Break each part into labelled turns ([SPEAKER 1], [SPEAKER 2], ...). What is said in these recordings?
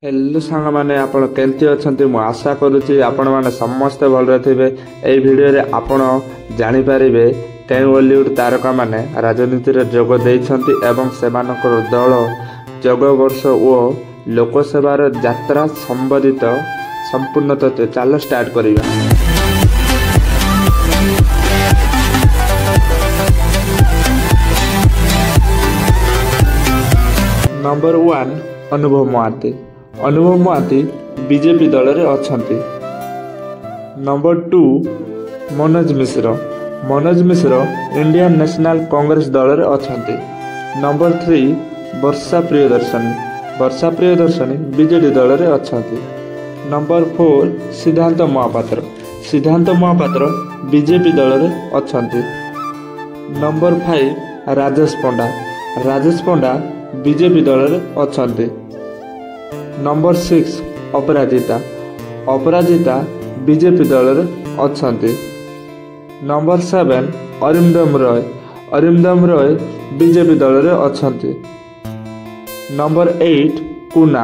[SPEAKER 1] Hello ସାଙ୍ଗମାନେ, ଆପଣ କେମିତି ଅଛନ୍ତି? ମୁଁ ଆଶା କରୁଛି ଆପଣମାନେ ସମସ୍ତେ ଭଲରେ ଥିବେ। ଏହି ଭିଡ଼ିଓରେ ଆପଣ ଜାଣିପାରିବେ କେଉଁ ଓଲିଉଡ଼ ତାରକାମାନେ ରାଜନୀତିରେ ଯୋଗ ଦେଇଛନ୍ତି ଏବଂ ସେମାନଙ୍କର ଦଳ, ଯୋଗ ବର୍ଷ ଓ ଲୋକସେବାର ଯାତ୍ରା ସମ୍ବନ୍ଧିତ ସମ୍ପୂର୍ଣ୍ଣ ତଥ୍ୟ। ଚାଲ ଷ୍ଟାର୍ଟ କରିବା। ନମ୍ବର 1, ଅନୁଭବ ମହାନ୍ତି। ଅନୁଭବ ମହାନ୍ତି ବିଜେପି ଦଳରେ ଅଛନ୍ତି। Number 2, Manoj Mishra. Manoj Mishra Indian national Congress ଦଳରେ ଅଛନ୍ତି। ନମ୍ବର 3, ବର୍ଷା ପ୍ରିୟଦର୍ଶିନୀ। ବର୍ଷା ପ୍ରିୟଦର୍ଶିନୀ ବିଜେଡି ଦଳରେ ଅଛନ୍ତି। ନମ୍ବର 4, ସିଦ୍ଧାନ୍ତ ମହାପାତ୍ର। ସିଦ୍ଧାନ୍ତ ମହାପାତ୍ର ବିଜେପି ଦଳରେ ଅଛନ୍ତି। ନମ୍ବର 5, ରାଜେଶ ପଣ୍ଡା। ରାଜେଶ ପଣ୍ଡା ବିଜେପି ଦଳରେ ଅଛନ୍ତି। ନମ୍ବର 6, ଅପରାଜିତା। ଅପରାଜିତା ବିଜେପି ଦଳରେ ଅଛନ୍ତି। ନମ୍ବର 7, ଅରିନ୍ଦମ ରୟ। ଅରିନ୍ଦମ ରୟ ବିଜେପି ଦଳରେ ଅଛନ୍ତି। ନମ୍ବର 8, କୁନା।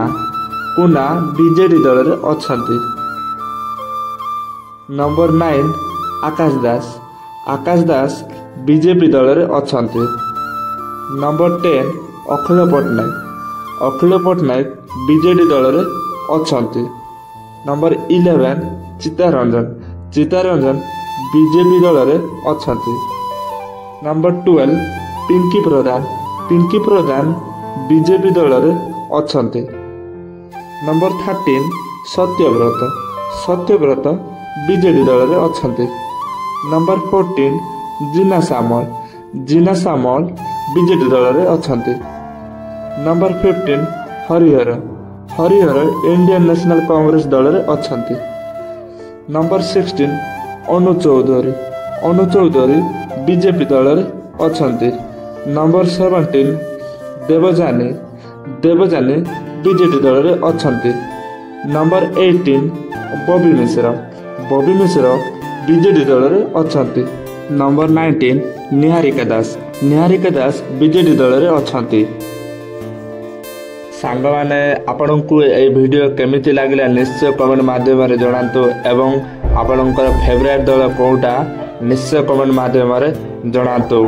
[SPEAKER 1] କୁନା ବିଜେଡି ଦଳରେ ଅଛନ୍ତି। ନମ୍ବର 9, ଆକାଶ ଦାସ। ଆକାଶ ଦାସ ବିଜେପି ଦଳରେ ଅଛନ୍ତି। ନମ୍ବର 10, ଅଖିଳ ପଟ୍ଟନାୟକ। ଅଖିଳ ପଟ୍ଟନାୟକ ବିଜେଡି ଦଳରେ ଅଛନ୍ତି। ନମ୍ବର 11, ଚିତ୍ତରଞ୍ଜନ। ଚିତ୍ତରଞ୍ଜନ ବିଜେପି ଦଳରେ ଅଛନ୍ତି। ନମ୍ବର 12, ପିଙ୍କି ପ୍ରଧାନ। ପିଙ୍କି ପ୍ରଧାନ ବିଜେପି ଦଳରେ ଅଛନ୍ତି। ନମ୍ବର 13, ସତ୍ୟବ୍ରତ। ସତ୍ୟବ୍ରତ ବିଜେଡି ଦଳରେ ଅଛନ୍ତି। ନମ୍ବର 14, ଜିନା ସାମଲ। ଜିନା ସାମଲ ବିଜେଡି ଦଳରେ ଅଛନ୍ତି। Number 15, Harihar. Harihar Indian national Congress ଦଳରେ ଅଛନ୍ତି। ନମ୍ବର 16, ଅନୁ ଚୌଧୁରୀ। ଅନୁ ଚୌଧୁରୀ ବିଜେପି ଦଳରେ ଅଛନ୍ତି। ନମ୍ବର 17, ଦେବଯାନୀ। ଦେବଯାନୀ ବିଜେଡି ଦଳରେ ଅଛନ୍ତି। ନମ୍ବର 18, ବବି ମିଶ୍ର। ବବି ମିଶ୍ର ବିଜେଡି ଦଳରେ ଅଛନ୍ତି। ନମ୍ବର 19, ନିହାରିକା ଦାସ। ନିହାରିକା ଦାସ ବିଜେଡି ଦଳରେ ଅଛନ୍ତି। ସାଙ୍ଗମାନେ, ଆପଣଙ୍କୁ ଏହି ଭିଡ଼ିଓ କେମିତି ଲାଗିଲା ନିଶ୍ଚୟ କମେଣ୍ଟ ମାଧ୍ୟମରେ ଜଣାନ୍ତୁ ଏବଂ ଆପଣଙ୍କର ଫେଭରାଇଟ୍ ଦଳ କେଉଁଟା ନିଶ୍ଚୟ କମେଣ୍ଟ ମାଧ୍ୟମରେ ଜଣାନ୍ତୁ।